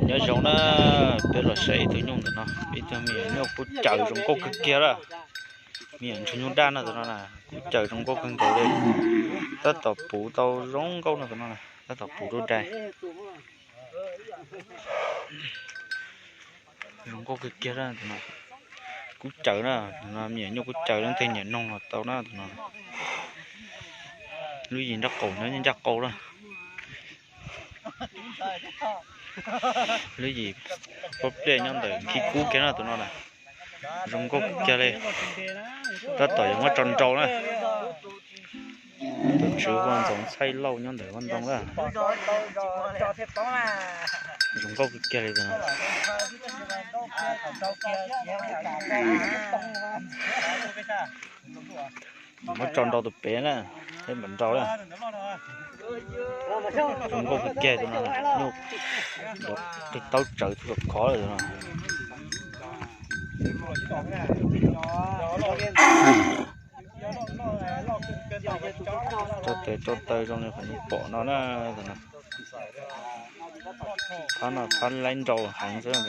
Nyob zoo na, peb los saib ib tug nyuj ntawm no, ib tug me nyuam nyuj kub caws zoo nkauj kawg kiag lawm. Me nyuam ntsuag nyuj daj no tus no na, kub caws zoo nkauj kawg nkaus li. Tab tom puv tau zoo nkauj no tus no, tab tom puv rau dais. Zoo nkauj kawg kiag tus no. Kub caws na, tus no me nyuam nyuj kub caws leej twg nyiam noog los tau na tus no. Lub yim nraj qaum nyob ncaj qau lawm. Lub yim pob pliaj nyob ntawm khib kub kiag na tus no na. Zoo nkauj kawg kiag li. Tab tom yuav muab tso nrau na. Tus tswv hu ua Ntxoov Txhaij Lauj nyob ntawm vaj ntoo na. Zoo nkauj kawg kiag li tus no. Muab tso nrau tus pem na, peb mam nrau na. Zoo nkauj kawg kiag tus no, nyuj qig taub tsawv khov khov lawm tus no. Rau tes rau taw zoo li qhov nej pom no na. Phab no phab laib nrau heev xwb.